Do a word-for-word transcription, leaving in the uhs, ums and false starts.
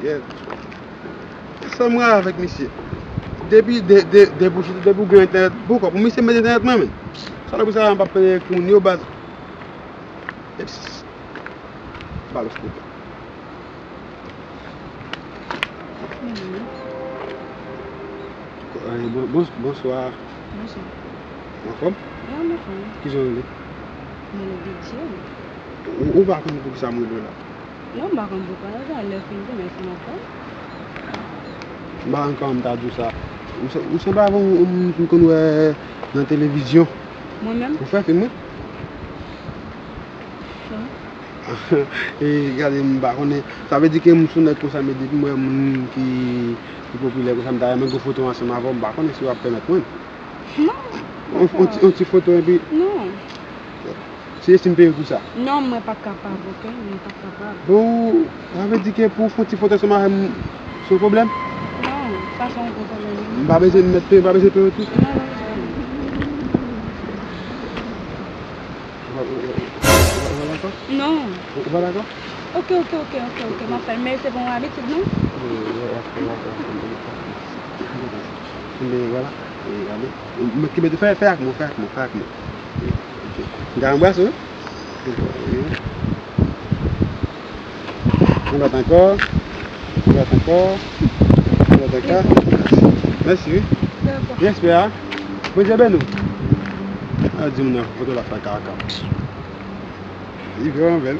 Gèt. Sa m gen avèk misye. Depi, de, de, depi, depi w gen entènèt, poukò pou misye met entènèt mwen menm? Salopri sa m p ap peye kounye yo baz. Eps. Balos poukò. Eh, bon, bon, bonswa. Bonswa. Ou anfòm? Wi, m anfòm. Kijan w rele? Mwen rele Didier. Ou, ou pa konn poukisa m rele w la? Non, m pa konn poukisa. Lè fin, demen fin anfòm. M pa konn kòman m ta di w sa. Ou sa-, ou sanble avè yon, yon moun m konn wè nan televizyon. Mwen menm? Ou fè fim, wi. E gade, m pa konnen. Sa vle di ke m sou nèt konsa, men depi m wè moun ki, ki popilè konsa, m ta renmen gen foto ansanm avè w, m pa konnen si w ap pèmèt mwen. Non. Yon, yon ti, yon ti foto, epi. Non. Se si m peye w pou sa. Non, mwen pa kapab, oke? Mwen pa kapab. Bon, sa vle di ke pou w fè yon ti foto ansanm avè m, se yon pwoblèm? Non, sa se yon gwo pwoblèm. M pa bezwen mèt peye, m pa bezwen peye w tou? Non, non, non. Ou pa, ou pa, ou pa, ou pa dakò? Non. Ou, ou pa dakò? Oke, oke, oke, oke, oke, m ap fè l, men se pa yon abitid, non? Wi, wi, wi, wi, wi. Men vwala. E, ale. Men kenbe tou, fè, fè ak mwen, fè ak mwen, fè ak mwen. Oke. M ka anbrase w? Yon lòt ankò. Yon lòt ankò. Yon lòt ankò. Mèsi, wi. Respè a. Bondye beni w. A, di moun nan foto la fè kaka. Li vrèman bèl.